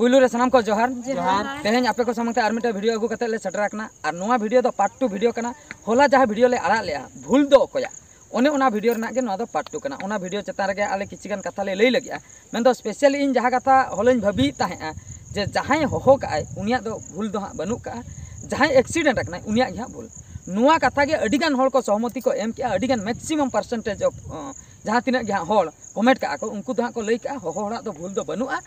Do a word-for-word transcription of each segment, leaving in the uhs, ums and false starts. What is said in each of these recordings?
ᱯᱩᱭᱞᱩ ᱨᱮ ᱥᱟᱱᱟᱢ ᱠᱚ ᱡᱚᱦᱟᱨ᱾ ᱡᱚᱦᱟᱨ᱾ ᱛᱮᱦᱮᱧ ᱟᱯᱮ ᱠᱚ ᱥᱟᱢᱟᱝ ᱛᱮ ᱟᱨ ᱢᱤᱫᱴᱟᱝ ᱵᱷᱤᱰᱤᱭᱳ ᱟᱹᱜᱩ ᱠᱟᱛᱮ ᱞᱮ ᱥᱮᱴᱮᱨ ᱟᱠᱟᱱᱟ᱾ ᱟᱨ ᱱᱚᱣᱟ ᱵᱷᱤᱰᱤᱭᱳ ᱫᱚ ᱯᱟᱨᱴ ᱴᱩ ᱵᱷᱤᱰᱤᱭᱳ ᱠᱟᱱᱟ᱾ ᱦᱚᱞᱟ ᱡᱟᱦᱟᱸ ᱵᱷᱤᱰᱤᱭᱳ ᱞᱮ ᱟᱲᱟᱜ ᱞᱮᱜᱼᱟ, ᱵᱷᱩᱞ ᱫᱚ ᱚᱠᱚᱭᱟᱜ, ᱚᱱᱮ ᱚᱱᱟ ᱵᱷᱤᱰᱤᱭᱳ ᱨᱮᱱᱟᱜ ᱜᱮ ᱱᱚᱣᱟ ᱫᱚ ᱯᱟᱨᱴ ᱴᱩ ᱠᱟᱱᱟ᱾ ᱚᱱᱟ ᱵᱷᱤᱰᱤᱭᱳ ᱪᱮᱛᱟᱱ ᱨᱮᱜᱮ ᱟᱞᱮ ᱠᱤᱪᱷᱤ ᱜᱟᱱ ᱠᱟᱛᱷᱟ ᱞᱮ ᱞᱟᱹᱭ ᱞᱟᱹᱜᱤᱫᱼᱟ᱾ ᱢᱮᱱᱫᱚ ᱥᱯᱮᱥᱟᱞᱤ ᱤᱧ ᱡᱟᱦᱟᱸ ᱠᱟᱛᱷᱟ ᱦᱚᱞᱟᱧ ᱵᱷᱟᱹᱵᱤᱭᱮᱫ ᱛᱟᱦᱮᱸᱜᱼᱟ, ᱡᱮ ᱡᱟᱦᱟᱸᱭ ᱦᱚᱦᱚ ᱠᱟᱜᱼᱟᱭ ᱩᱱᱤᱭᱟᱜ ᱫᱚ ᱵᱷᱩᱞ ᱫᱚ ᱦᱟᱸᱜ ᱵᱟᱹᱱᱩᱜ ᱠᱟᱜᱼᱟ, ᱡᱟᱦᱟᱸᱭ ᱮᱠᱥᱤᱰᱮᱱᱴ ᱟᱠᱟᱱᱟᱭ ᱩᱱᱤᱭᱟᱜ ᱜᱮ ᱦᱟᱸᱜ ᱵᱷᱩᱞ᱾ ᱱᱚᱣᱟ ᱠᱟᱛᱷᱟ ᱜᱮ ᱟᱹᱰᱤ ᱜᱟᱱ ᱦᱚᱲ ᱠᱚ ᱥᱚᱦᱚᱢᱚᱛᱤ ᱠᱚ ᱮᱢ ᱠᱮᱜᱼᱟ, ᱟᱹᱰᱤ ᱜᱟᱱ maximum percentage of, ᱚ, ᱡᱟᱦᱟᱸ ᱛᱤᱱᱟᱹᱜ ᱜᱮ ᱦᱟᱸᱜ ᱦᱚᱲ ᱠᱚᱢᱮᱱᱴ ᱠᱟᱜᱼᱟ ᱠᱚ, ᱩᱱᱠᱩ ᱫᱚ ᱦᱟᱸᱜ ᱠᱚ ᱞᱟᱹᱭ ᱠᱟᱜᱼᱟ ᱦᱚᱦᱚ ᱦᱚᱲᱟᱜ ᱫᱚ ᱵᱷᱩᱞ ᱫᱚ ᱵᱟᱹᱱᱩᱜᱼᱟ᱾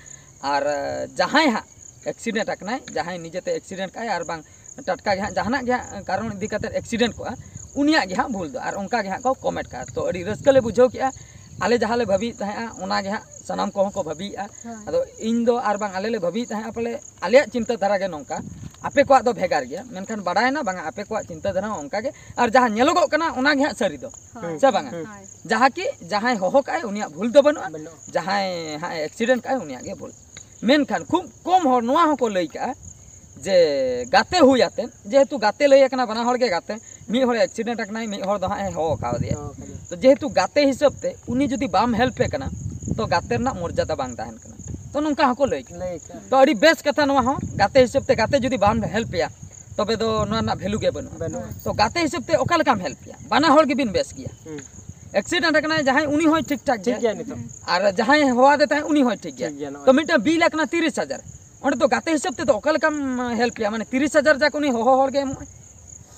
ᱟᱨ, ᱮ, ᱡᱟᱦᱟᱸᱭ ᱦᱟᱸᱜ ᱮᱠᱥᱤᱰᱮᱱᱴ ᱟᱠᱟᱱᱟᱭ, ᱡᱟᱦᱟᱸᱭ ᱱᱤᱡᱮᱛᱮ ᱮᱠᱥᱤᱰᱮᱱᱴ ᱠᱟᱜᱼᱟᱭ ᱟᱨ ᱵᱟᱝ ᱴᱟᱴᱠᱟ ᱜᱮ ᱦᱟᱸᱜ ᱡᱟᱦᱟᱱᱟᱜ ᱜᱮ ᱦᱟᱸᱜ ᱠᱟᱨᱚᱱ ᱤᱫᱤ ᱠᱟᱛᱮ ᱮᱠᱥᱤᱰᱮᱱᱴ ᱠᱚᱜᱼᱟ, ᱩᱱᱤᱭᱟᱜ ᱜᱮ ᱦᱟᱸᱜ ᱵᱷᱩᱞ ᱫᱚ᱾ ᱟᱨ ᱚᱱᱠᱟ ᱜᱮ ᱦᱟᱸᱜ ᱠᱚ ᱠᱚᱢᱮᱱᱴ ᱠᱟᱜᱼᱟ᱾ ᱛᱚ ᱟᱹᱰᱤ ᱨᱟᱹᱥᱠᱟᱹ ᱞᱮ ᱵᱩᱡᱷᱟᱹᱣ ᱠᱮᱜᱼᱟ᱾ ᱟᱞᱮ ᱡᱟᱦᱟᱸ ᱞᱮ ᱵᱷᱟᱹᱵᱤᱭᱮᱫ ᱛᱟᱦᱮᱸᱜᱼᱟ ᱚᱱᱟ ᱜᱮ ᱦᱟᱸᱜ ᱥᱟᱱᱟᱢ ᱠᱚᱦᱚᱸ ᱠᱚ ᱵᱷᱟᱹᱵᱤᱭᱮᱫᱼᱟ᱾ ᱦᱳᱭ᱾ ᱟᱫᱚ ᱤᱧ ᱫᱚ ᱟᱨ ᱵᱟᱝ ᱟᱞᱮ ᱞᱮ ᱵᱷᱟᱹᱵᱤᱭᱮᱫ ᱛᱟᱦᱮᱸᱜᱼᱟ ᱯᱟᱞᱮ ᱟᱞᱮᱭᱟᱜ ᱪᱤᱱᱛᱟᱹ ᱫᱷᱟᱨᱟ ᱜᱮ ᱱᱚᱝᱠᱟ, ᱟᱯᱮ ᱠᱚᱣᱟᱜ ᱫᱚ ᱵᱷᱮᱜᱟᱨ ᱜᱮᱭᱟ, ᱢᱮᱱᱠᱷᱟᱱ ᱵᱟᱰᱟᱭᱮᱱᱟ ᱵᱟᱝᱟ ᱟᱯᱮ ᱠᱚᱣᱟᱜ ᱪᱤᱱᱛᱟᱹ ᱫᱷᱟᱨᱟ ᱦᱚᱸ ᱚᱱᱠᱟ ᱜᱮ᱾ ᱟᱨ ᱡᱟᱦᱟᱸ ᱧᱮᱞᱚᱜᱚᱜ ᱠᱟᱱᱟ ᱚᱱᱟ ᱜᱮ ᱦᱟᱸᱜ ᱥᱟᱹᱨᱤ ᱫᱚ, ᱦᱳᱭ᱾ ᱥᱮ ᱵᱟᱝᱟ? ᱦᱳᱭ᱾ ᱡᱟᱦᱟᱸ ᱠᱤ ᱡᱟᱦᱟᱸᱭ ᱦᱚᱦᱚ ᱠᱟᱜᱼᱟᱭ ᱩᱱᱤᱭᱟᱜ ᱵᱷᱩᱞ ᱫᱚ ᱵᱟᱹᱱᱩᱜᱼᱟ, ᱵᱟᱹᱱᱩᱜᱼᱟ᱾ ᱡᱟᱦᱟᱸᱭ ᱦᱟᱸᱜ ᱮ ᱮᱠᱥᱤᱰᱮᱱᱴ ᱠᱟᱜᱼᱟᱭ ᱩᱱᱤᱭᱟᱜ ᱜᱮ ᱵᱷᱩᱞ᱾ ᱢᱮᱱᱠᱷᱟᱱ ᱠᱷᱩᱵ ᱠᱚᱢ ᱦᱚᱲ ᱱᱚᱣᱟ ᱦᱚᱸᱠᱚ ᱞᱟᱹᱭ ᱠᱟᱜᱼᱟ ᱡᱮ ᱜᱟᱛᱮ ᱦᱩᱭ ᱟᱛᱮ, ᱡᱮᱦᱮᱛᱩ ᱜᱟᱛᱮ ᱞᱟᱹᱭ ᱟᱠᱟᱱᱟ, ᱵᱟᱱᱟ ᱦᱚᱲ ᱜᱮ ᱜᱟᱛᱮ, ᱢᱤᱫ ᱦᱚᱲ ᱮᱠᱥᱤᱰᱮᱱᱴ ᱟᱠᱟᱱᱟᱭ, ᱢᱤᱫ ᱦᱚᱲ ᱫᱚ ᱦᱟᱸᱜ ᱮ ᱦᱚᱦᱚ ᱠᱟᱣᱫᱮᱭᱟ᱾ ᱦᱚᱦᱚ ᱠᱟᱫᱮᱭᱟ᱾ ᱛᱚ ᱡᱮᱦᱮᱛᱩ ᱜᱟᱛᱮ ᱦᱤᱥᱟᱹᱵ ᱛᱮ ᱩᱱᱤ ᱡᱩᱫᱤ ᱵᱟᱢ ᱦᱮᱞᱯ ᱮ ᱠᱟᱱᱟ, ᱛᱚ ᱜᱟᱛᱮ ᱨᱮᱱᱟᱜ ᱢᱚᱨᱡᱟᱫᱟ ᱵᱟᱝ ᱛᱟᱦᱮᱱ ᱠᱟᱱᱟ᱾ ᱛᱚ ᱱᱚᱝᱠᱟ ᱦᱚᱸᱠᱚ ᱞᱟᱹᱭ ᱠᱟᱜᱼᱟ᱾ ᱞᱟᱹᱭ ᱠᱟᱜᱼᱟ᱾ ᱛᱚ ᱟᱹᱰᱤ ᱵᱮᱥ ᱠᱟᱛᱷᱟ ᱱᱚᱣᱟ ᱦᱚᱸ, ᱜᱟᱛᱮ ᱦᱤᱥᱟᱹᱵ ᱛᱮ ᱜᱟᱛᱮ ᱡᱩᱫᱤ ᱵᱟᱢ ᱦᱮᱞᱯ ᱮᱭᱟ, ᱛᱚᱵᱮ ᱫᱚ ᱱᱚᱣᱟ ᱨᱮᱱᱟᱜ ᱵᱷᱮᱞᱩ ᱜᱮ ᱵᱟᱹᱱᱩᱜᱼᱟ᱾ ᱵᱟᱹᱱᱩᱜᱼᱟ᱾ ᱛᱚ ᱜᱟᱛᱮ ᱦᱤᱥᱟᱹᱵ ᱛᱮ ᱚᱠᱟ ᱞᱮᱠᱟᱢ ᱦᱮᱞᱯ ᱮᱭᱟ? ᱵᱟᱱᱟ ᱦᱚᱲ ᱜᱮᱵᱤᱱ ᱵᱮᱥ ᱜᱮᱭᱟ᱾ ᱦᱩᱸ᱾ ᱮᱠᱥᱤᱰᱮᱱᱴ ᱟᱠᱟᱱᱟᱭ ᱡᱟᱦᱟᱸᱭ, ᱩᱱᱤ ᱦᱚᱸᱭ ᱴᱷᱤᱠ ᱴᱷᱟᱠ ᱴᱷᱤᱠ ᱜᱮᱭᱟ᱾ ᱜᱮᱭᱟ ᱱᱤᱛᱚᱜ᱾ ᱟᱨ ᱡᱟᱦᱟᱸᱭ ᱦᱚᱦᱚᱣᱟᱫᱮ ᱛᱟᱦᱮᱸᱫ ᱩᱱᱤ ᱦᱚᱸᱭ ᱴᱷᱤᱠ ᱜᱮᱭᱟ᱾ ᱴᱷᱤᱠ ᱜᱮᱭᱟ, ᱱᱚᱜᱼᱚᱭ᱾ ᱛᱚ ᱢᱤᱫᱴᱟᱝ ᱵᱤᱞ ᱟᱠᱟᱱᱟ ᱛᱤᱨᱤᱥ ᱦᱟᱡᱟᱨ, ᱚᱸᱰᱮ ᱫᱚ ᱜᱟᱛᱮ ᱦᱤᱥᱟᱹᱵ ᱛᱮᱫᱚ ᱚᱠᱟ ᱞᱮᱠᱟᱢ ᱦᱮᱞᱯ ᱮᱭᱟ? ᱢᱟᱱᱮ ᱛᱤᱨᱤᱥ ᱦᱟᱡᱟᱨ ᱡᱟᱠ ᱩᱱᱤ ᱦᱚᱦᱚ ᱦᱚᱲ ᱜᱮ ᱮᱢᱚᱜᱼᱟᱭ,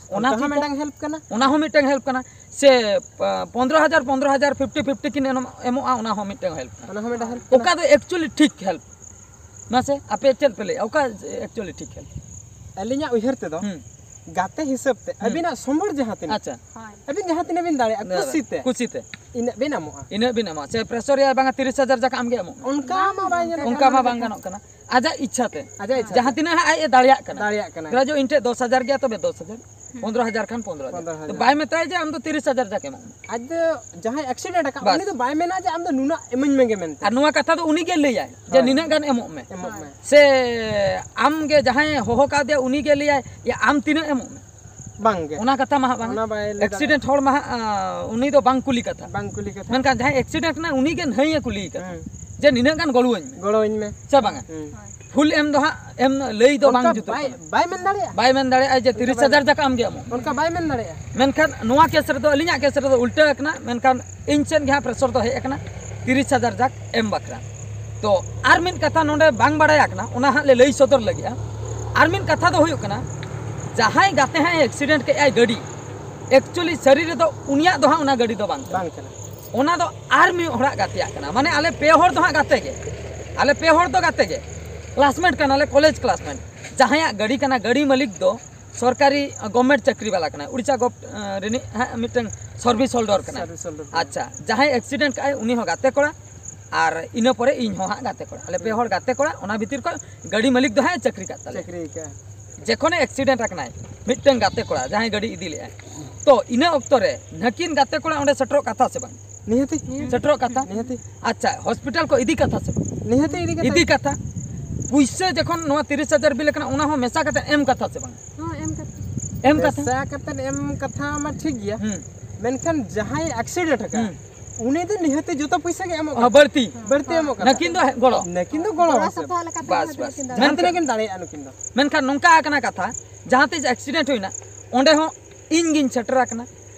ᱚᱱᱟ ᱚᱱᱟ ᱦᱚᱸ ᱴᱷᱤᱠ ᱢᱤᱫᱴᱟᱝ ᱜᱮᱭᱟ᱾ ᱦᱮᱞᱯ ᱠᱟᱱᱟ᱾ ᱚᱱᱟ ᱦᱚᱸ ᱢᱤᱫᱴᱟᱝ ᱦᱮᱞᱯ ᱠᱟᱱᱟ᱾ ᱥᱮ, ᱯᱚ-, ᱯᱚᱱᱫᱽᱨᱚ ᱦᱟᱡᱟᱨ, ᱯᱚᱱᱫᱽᱨᱚ ᱦᱟᱡᱟᱨ, ᱯᱷᱤᱯᱴᱤ ᱯᱷᱤᱯᱴᱤ ᱠᱤᱱ ᱮᱢ-, ᱮᱢᱚᱜᱼᱟ, ᱚᱱᱟ ᱦᱚᱸ ᱢᱤᱫᱴᱟᱝ ᱦᱮᱞᱯ ᱠᱟᱱᱟ᱾ ᱚᱱᱟ ᱦᱚᱸ ᱢᱤᱫᱴᱟᱝ ᱦᱮᱞᱯ ᱠᱟᱱᱟ᱾ ᱚᱠᱟ ᱫᱚ actually ᱴᱷᱤᱠ ᱦᱮᱞᱯ? ᱢᱟᱥᱮ ᱟᱯᱮ ᱪᱮᱫ ᱯᱮ ᱞᱟᱹᱭᱟ, ᱚᱠᱟ actually ᱴᱷᱤᱠ ᱦᱮᱞᱯ? ᱟᱹᱞᱤᱧᱟᱜ ᱩᱭᱦᱟᱹᱨ ᱛᱮᱫᱚ ᱦᱩᱸ᱾ ᱜᱟᱛᱮ ᱦᱤᱥᱟᱹᱵ ᱛᱮ ᱦᱩᱸ᱾ ᱟᱹᱵᱤᱱᱟᱜ ᱥᱚᱢᱵᱚᱞ ᱡᱟᱦᱟᱸ ᱛᱤᱱᱟᱹᱜ, ᱟᱪᱪᱷᱟ᱾ ᱦᱳᱭ᱾ ᱟᱹᱵᱤᱱ ᱡᱟᱦᱟᱸ ᱛᱤᱱᱟᱹᱜ ᱵᱤᱱ ᱫᱟᱲᱮᱭᱟᱜᱼᱟ, ᱫᱟᱲᱮᱭᱟᱜᱼᱟ᱾ ᱠᱩᱥᱤ ᱛᱮ ᱠᱩᱥᱤ ᱛᱮ᱾ ᱤᱱᱟᱹᱜ ᱵᱤᱱ ᱮᱢᱚᱜᱼᱟ᱾ ᱤᱱᱟᱹᱜ ᱵᱤᱱ ᱮᱢᱚᱜᱼᱟ᱾ ᱥᱮ ᱯᱨᱮᱥᱚᱨ ᱨᱮᱭᱟᱜ ᱵᱟᱝᱟ, ᱛᱤᱨᱤᱥ ᱦᱟᱡᱟᱨ ᱡᱟᱠᱟ ᱟᱢ ᱜᱮ ᱮᱢᱚᱜ ᱢᱮ᱾ ᱚᱱᱠᱟ ᱢᱟ ᱵᱟᱭ ᱧᱮᱞᱚᱜ ᱚᱱᱠᱟ ᱠᱟᱱᱟ᱾ ᱢᱟ ᱵᱟᱝ ᱜᱟᱱᱚᱜ ᱠᱟᱱᱟ᱾ ᱟᱡᱟᱜ ᱤᱪᱪᱷᱟ ᱛᱮ᱾ ᱟᱡᱟᱜ ᱤᱪᱪᱷᱟ ᱡᱟᱦᱟᱸ ᱛᱮ᱾ ᱛᱤᱱᱟᱹᱜ ᱦᱟᱸᱜ ᱟᱡ ᱮ ᱫᱟᱲᱮᱭᱟᱜ ᱠᱟᱱᱟ᱾ ᱫᱟᱲᱮᱭᱟᱜ ᱠᱟᱱᱟ᱾ ᱫᱷᱚᱨᱟ ᱡᱚ ᱤᱧ ᱴᱷᱮᱡ ᱫᱚᱥ ᱦᱟᱡᱟᱨ ᱜᱮᱭᱟ, ᱛᱚᱵᱮ ᱫᱚᱥ ᱦᱟᱡᱟᱨ᱾ ᱯᱚᱱᱫᱽᱨᱚ ᱦᱟᱡᱟᱨ ᱠᱷᱟᱱ ᱯᱚᱱᱫᱽᱨᱚ ᱦᱟᱡᱟᱨ᱾ ᱯᱚᱱᱫᱽᱨᱚ ᱦᱟᱡᱟᱨ᱾ ᱛᱚ ᱵᱟᱭ ᱢᱮᱛᱟᱭᱟ ᱡᱮ ᱟᱢ ᱫᱚ ᱛᱤᱨᱤᱥ ᱦᱟᱡᱟᱨ ᱡᱟᱠᱟ ᱮᱢᱚᱜ ᱢᱮ᱾ ᱟᱡ ᱫᱚ ᱡᱟᱦᱟᱸᱭ ᱮᱠᱥᱤᱰᱮᱱᱴ ᱟᱠᱟᱫ, ᱵᱟᱥ᱾ ᱩᱱᱤ ᱫᱚ ᱵᱟᱭ ᱢᱮᱱᱟ ᱡᱮ ᱟᱢ ᱫᱚ ᱱᱩᱱᱟᱹᱜ ᱤᱢᱟᱹᱧ ᱢᱮᱜᱮ ᱢᱮᱱᱛᱮ᱾ ᱟᱨ ᱱᱚᱣᱟ ᱠᱟᱛᱷᱟ ᱫᱚ ᱩᱱᱤ ᱜᱮ ᱞᱟᱹᱭᱟᱭ ᱡᱮ ᱦᱳᱭ᱾ ᱱᱤᱱᱟᱹᱜ ᱜᱟᱱ ᱮᱢᱚᱜ ᱢᱮ᱾ ᱮᱢᱚᱜ ᱢᱮ᱾ ᱥᱮ ᱟᱢ ᱜᱮ ᱡᱟᱦᱟᱸᱭ ᱦᱚᱦᱚ ᱠᱟᱣᱫᱮᱭᱟ ᱩᱱᱤ ᱜᱮ ᱞᱟᱹᱭᱟᱭ, "ᱭᱟ, ᱟᱢ ᱛᱤᱱᱟᱹᱜ ᱮᱢᱚᱜ ᱢᱮ?" ᱵᱟᱝ ᱜᱮ᱾ ᱚᱱᱟ ᱠᱟᱛᱷᱟ ᱢᱟ ᱦᱟᱸᱜ ᱵᱟᱝ᱾ ᱚᱱᱟ ᱵᱟᱭ ᱞᱟᱹᱭ ᱮᱠᱥᱤᱰᱮᱱᱴ ᱫᱟᱲᱮᱭᱟᱜᱼᱟ᱾ ᱦᱚᱲ ᱢᱟ ᱦᱟᱸᱜ, ᱟᱸ, ᱩᱱᱤ ᱫᱚ ᱵᱟᱝ ᱠᱩᱞᱤ ᱠᱟᱛᱷᱟ᱾ ᱵᱟᱝ ᱠᱩᱞᱤ ᱠᱟᱛᱷᱟ᱾ ᱢᱮᱱᱠᱷᱟᱱ ᱡᱟᱦᱟᱸᱭ ᱮᱠᱥᱤᱰᱮᱱᱴ ᱮᱱᱟ ᱩᱱᱤ ᱜᱮ ᱱᱟᱹᱭ ᱮ ᱠᱩᱞᱤ ᱠᱟᱛᱷᱟ᱾ ᱦᱩᱸ᱾ ᱡᱮ ᱱᱤᱱᱟᱹᱜ ᱜᱟᱱ ᱜᱚᱲᱚᱣᱟᱹᱧ ᱢᱮ᱾ ᱜᱚᱲᱚᱣᱟᱹᱧ ᱢᱮ᱾ ᱥᱮ ᱵᱟᱝᱟ? ᱦᱩᱸ᱾ ᱠᱩᱞ ᱮᱢ ᱫᱚ ᱦᱟᱸᱜ ᱮᱢ ᱞᱟᱹᱭ ᱫᱚ ᱵᱟᱝ ᱚᱱᱠᱟ ᱡᱩᱛᱩᱜ ᱵᱟᱭ ᱠᱟᱱᱟ᱾ ᱵᱟᱭ ᱢᱮᱱ ᱫᱟᱲᱮᱭᱟᱜᱼᱟ᱾ ᱵᱟᱭ ᱢᱮᱱ ᱫᱟᱲᱮᱭᱟᱜᱼᱟ ᱡᱮ ᱛᱤᱨᱤᱥ ᱦᱟᱡᱟᱨ ᱴᱟᱠᱟ ᱟᱢ ᱜᱮ ᱮᱢᱚᱜ᱾ ᱚᱱᱠᱟ ᱵᱟᱭ ᱢᱮᱱ ᱫᱟᱲᱮᱭᱟᱜᱼᱟ᱾ ᱢᱮᱱᱠᱷᱟᱱ ᱱᱚᱣᱟ ᱠᱮᱥ ᱨᱮᱫᱚ, ᱟᱹᱞᱤᱧᱟᱜ ᱠᱮᱥ ᱨᱮᱫᱚ ᱩᱞᱴᱟᱹ ᱟᱠᱟᱱᱟ, ᱢᱮᱱᱠᱷᱟᱱ ᱤᱧ ᱥᱮᱫ ᱜᱮ ᱦᱟᱸᱜ ᱯᱨᱮᱥᱚᱨ ᱫᱚ ᱦᱮᱡ ᱟᱠᱟᱱᱟ ᱛᱤᱨᱤᱥ ᱦᱟᱡᱟᱨ ᱡᱟᱠ ᱮᱢ ᱵᱟᱠᱷᱨᱟ᱾ ᱛᱚ ᱟᱨ ᱢᱤᱫ ᱠᱟᱛᱷᱟ ᱱᱚᱰᱮ ᱵᱟᱝ ᱵᱟᱲᱟᱭ ᱟᱠᱟᱱᱟ, ᱚᱱᱟ ᱦᱟᱸᱜ ᱞᱮ ᱞᱟᱹᱭ ᱥᱚᱫᱚᱨ ᱞᱟᱹᱜᱤᱫᱼᱟ᱾ ᱟᱨ ᱢᱤᱫ ᱠᱟᱛᱷᱟ ᱫᱚ ᱦᱩᱭᱩᱜ ᱠᱟᱱᱟ, ᱡᱟᱦᱟᱸᱭ ᱜᱟᱛᱮ ᱦᱟᱸᱜ ᱮ ᱮᱠᱥᱤᱰᱮᱱᱴ ᱠᱮᱫ ᱟᱭ ᱜᱟᱹᱰᱤ, ᱮᱠᱪᱩᱭᱮᱞᱤ ᱥᱟᱹᱨᱤ ᱨᱮᱫᱚ ᱩᱱᱤᱭᱟᱜ ᱫᱚ ᱦᱟᱸᱜ ᱚᱱᱟ ᱜᱟᱹᱰᱤ ᱫᱚ ᱵᱟᱝ ᱠᱟᱱᱟ᱾ ᱵᱟᱝ ᱠᱟᱱᱟ᱾ ᱚᱱᱟ ᱫᱚ ᱟᱨ ᱢᱤᱫ ᱦᱚᱲᱟᱜ ᱜᱟᱛᱮᱭᱟᱜ ᱠᱟᱱᱟ᱾ ᱢᱟᱱᱮ ᱟᱞᱮ ᱯᱮ ᱦᱚᱲ ᱫᱚ ᱦᱟᱸᱜ ᱜᱟᱛᱮ ᱜᱮ, ᱟᱞᱮ ᱯᱮ ᱦᱚᱲ ᱫᱚ ᱜᱟᱛᱮ ᱜᱮ, ᱠᱞᱟᱥᱢᱮᱴ ᱠᱟᱱᱟᱞᱮ, ᱠᱚᱞᱮᱡᱽ ᱠᱞᱟᱥᱢᱮᱴ᱾ ᱡᱟᱦᱟᱸᱭᱟᱜ ᱜᱟᱹᱰᱤ ᱠᱟᱱᱟ, ᱜᱟᱹᱰᱤ ᱢᱟᱹᱞᱤᱠ ᱫᱚ ᱥᱚᱨᱠᱟᱨᱤ ᱜᱚᱵᱷᱢᱮᱱᱴ ᱪᱟᱹᱠᱨᱤ ᱵᱟᱞᱟ ᱠᱟᱱᱟᱭ, ᱩᱲᱤᱥᱥᱟ ᱜᱚᱵᱷ ᱨᱤᱱᱤᱡ ᱦᱟᱸᱜ ᱢᱤᱫᱴᱟᱝ ᱥᱟᱨᱵᱷᱤᱥ ᱦᱳᱞᱰᱟᱨ ᱠᱟᱱᱟᱭ᱾ ᱥᱟᱨᱵᱷᱤᱥ ᱦᱳᱞᱰᱟᱨ ᱠᱟᱱᱟᱭ᱾ ᱟᱪᱪᱷᱟ, ᱡᱟᱦᱟᱸᱭ ᱮᱠᱥᱤᱰᱮᱱᱴ ᱠᱟᱜᱼᱟᱭ ᱩᱱᱤ ᱦᱚᱸ ᱜᱟᱛᱮ ᱠᱚᱲᱟ, ᱟᱨ ᱤᱱᱟᱹ ᱯᱚᱨᱮ ᱤᱧ ᱦᱚᱸ ᱦᱟᱸᱜ ᱜᱟᱛᱮ ᱠᱚᱲᱟ, ᱟᱞᱮ ᱯᱮ ᱦᱚᱲ ᱜᱟᱛᱮ ᱠᱚᱲᱟ᱾ ᱚᱱᱟ ᱵᱷᱤᱛᱤᱨ ᱠᱷᱚᱱ ᱜᱟᱹᱰᱤ ᱢᱟᱹᱞᱤᱠ ᱫᱚ ᱦᱟᱸᱜ ᱮ ᱪᱟᱹᱠᱨᱤ ᱠᱟᱜ ᱛᱟᱞᱮᱭᱟ᱾ ᱪᱟᱹᱠᱨᱤ ᱠᱟᱜᱼᱟ᱾ ᱡᱮᱠᱷᱚᱱᱮ ᱮᱠᱥᱤᱰᱮᱱᱴ ᱟᱠᱟᱱᱟᱭ ᱢᱤᱫᱴᱟᱝ ᱜᱟᱛᱮ ᱠᱚᱲᱟ ᱡᱟᱦᱟᱸᱭ ᱜᱟᱹᱰᱤ ᱤᱫᱤ ᱞᱮᱫᱼᱟᱭ, ᱛᱚ ᱤᱱᱟᱹ ᱚᱠᱛᱚ ᱨᱮ ᱱᱟᱹᱠᱤᱱ ᱜᱟᱛᱮ ᱠᱚᱲᱟ ᱚᱸᱰᱮ ᱥᱮᱴᱮᱨᱚᱜ ᱠᱟᱛᱷᱟ ᱥᱮ ᱵᱟᱝ? ᱱᱤᱦᱟᱹᱛᱤ᱾ ᱥᱮᱴᱮᱨᱚᱜ ᱠᱟᱛᱷᱟ᱾ ᱱᱤᱦᱟᱹᱛᱤ᱾ ᱟᱪᱪᱷᱟ, ᱦᱚᱥᱯᱤᱴᱟᱞ ᱠᱚ ᱤᱫᱤ ᱠᱟᱛᱷᱟ ᱥᱮ ᱵᱟᱝ? ᱱᱤᱦᱟᱹᱛᱤ ᱤᱫᱤ ᱠᱟᱛᱷᱟ᱾ ᱤᱫᱤ ᱠᱟᱛᱷᱟ᱾ ᱯᱩᱭᱥᱟᱹ ᱡᱚᱠᱷᱚᱱ ᱱᱚᱣᱟ ᱛᱤᱨᱤᱥ ᱦᱟᱡᱟᱨ ᱵᱤᱞ ᱟᱠᱟᱱᱟ, ᱚᱱᱟ ᱦᱚᱸ ᱢᱮᱥᱟ ᱠᱟᱛᱮ ᱮᱢ ᱠᱟᱛᱷᱟ ᱥᱮ ᱵᱟᱝ? ᱦᱚᱸ, ᱮᱢ ᱠᱟᱛᱷᱟ᱾ ᱮᱢ ᱠᱟᱛᱷᱟ᱾ ᱢᱮᱥᱟ ᱠᱟᱛᱮ ᱮᱢ ᱠᱟᱛᱷᱟ ᱢᱟ ᱴᱷᱤᱠ ᱜᱮᱭᱟ᱾ ᱦᱩᱸ᱾ ᱢᱮᱱᱠᱷᱟᱱ ᱡᱟᱦᱟᱸᱭ ᱮᱠᱥᱤᱰᱮᱱᱴ ᱟᱠᱟᱱ, ᱦᱩᱸ᱾ ᱩᱱᱤ ᱫᱚ ᱱᱤᱦᱟᱹᱛᱤ ᱡᱚᱛᱚ ᱯᱩᱭᱥᱟᱹ ᱜᱮ ᱮᱢᱚᱜ ᱦᱚᱸ, ᱠᱟᱱᱟ᱾ ᱵᱟᱹᱲᱛᱤ᱾ ᱵᱟᱹᱲᱛᱤ ᱮᱢᱚᱜ ᱠᱟᱱᱟ᱾ ᱱᱟᱹᱠᱤᱱ ᱫᱚ ᱦᱮ-, ᱜᱚᱲᱚ᱾ ᱱᱟᱹᱠᱤᱱ ᱫᱚ ᱜᱚᱲᱚ ᱜᱚᱲᱚ ᱦᱤᱥᱟᱹᱵ᱾ ᱥᱟᱯᱷᱟ ᱞᱮᱠᱟᱛᱮ ᱵᱟᱥ, ᱡᱟᱦᱟᱸ ᱵᱟᱥ᱾ ᱛᱤᱱᱟᱹᱜ ᱡᱟᱦᱟᱸ ᱛᱤᱱᱟᱹᱜ ᱠᱤᱱ ᱫᱟᱲᱮᱭᱟᱜᱼᱟ ᱱᱩᱠᱤᱱ ᱫᱚ᱾ ᱢᱮᱱᱠᱷᱟᱱ ᱱᱚᱝᱠᱟ ᱟᱠᱟᱱᱟ ᱠᱟᱛᱷᱟ, ᱡᱟᱦᱟᱸ ᱛᱤᱥ ᱮᱠᱥᱤᱰᱮᱱᱴ ᱦᱩᱭᱱᱟ, ᱚᱸᱰᱮ ᱦᱚᱸ ᱤᱧ ᱜᱤᱧ ᱥᱮᱴᱮᱨ ᱟᱠᱟᱱᱟ᱾